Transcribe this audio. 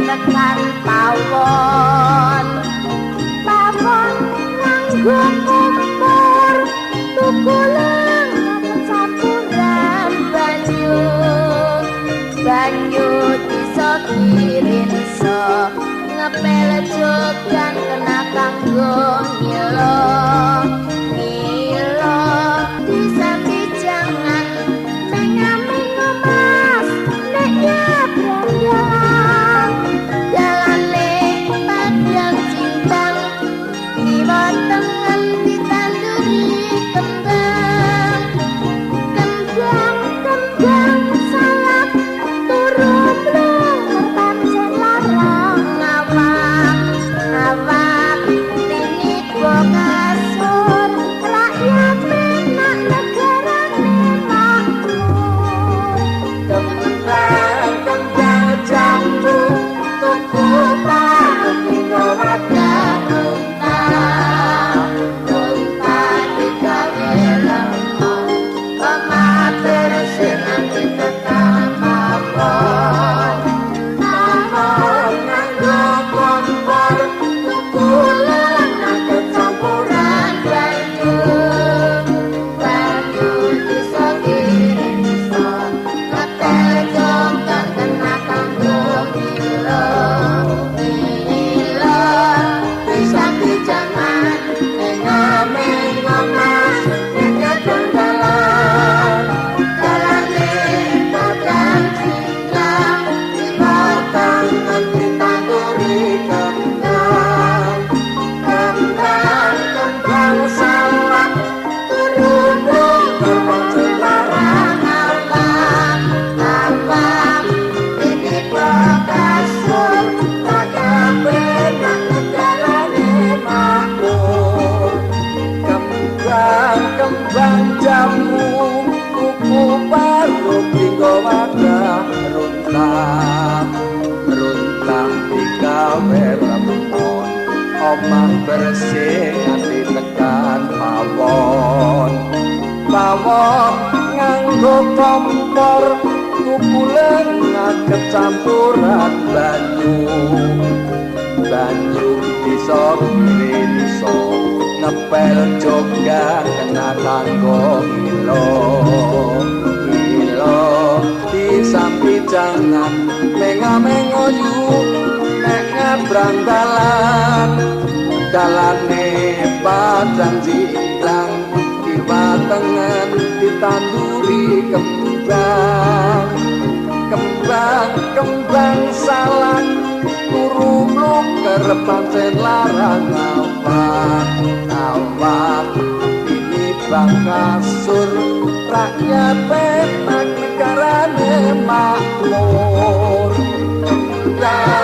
tekan pawon. Pawon nganggo kompor tuku lengan campuran banyu. Banyu disa kirinso ngepel jogan kena kanggo ngilo. Ngilo disambi jangan menga-mengo mas nek nyabrang dalan. Dalane padang jingkang kiwa tengen ditanduri kembang. Kembang kembang salak turu mlungur pancen larang awak. Awak tiniba kasur rakyat penak negarane makmur. Kembang kembang jambu tuku parut dinggo wadah Runtah runtah digawe lemon omah bersih nganti tekan pawon. Pawon nganggo kompor tuku lengan kecampuran banyu. Banyu disa kirinso ngepel jogan kena kanggo ngilo. Ngilo disambi jangan menga-mengo mas nek nyabrang dalan. Dalane padang jingkang kiwa tengen ditanduri kembang. Kembang kembang salak turu mlungur pancen larang awak. Awak tiniba kasur rakyat penak negarane makmur. Kembang kembang jamu tuku parut dinggo wadah runtah. Runtah digawe lemon omah bersih nganti tekan pawon. Pawon nganggo kompor tuku lengan kecampuran banyu. Banyu disa kirinso ngepel jogan kena kanggo ngilo. Ngilo disambi jangan menga-mengo yu nek nyabrang dalan. Dalane padang jingklang kiwa tengen ditanduri kembang. Kembang kembang salak turu mlungker pancen larang awak. Awak tinimbang kasur rakyat penak negarane makmur. Kembang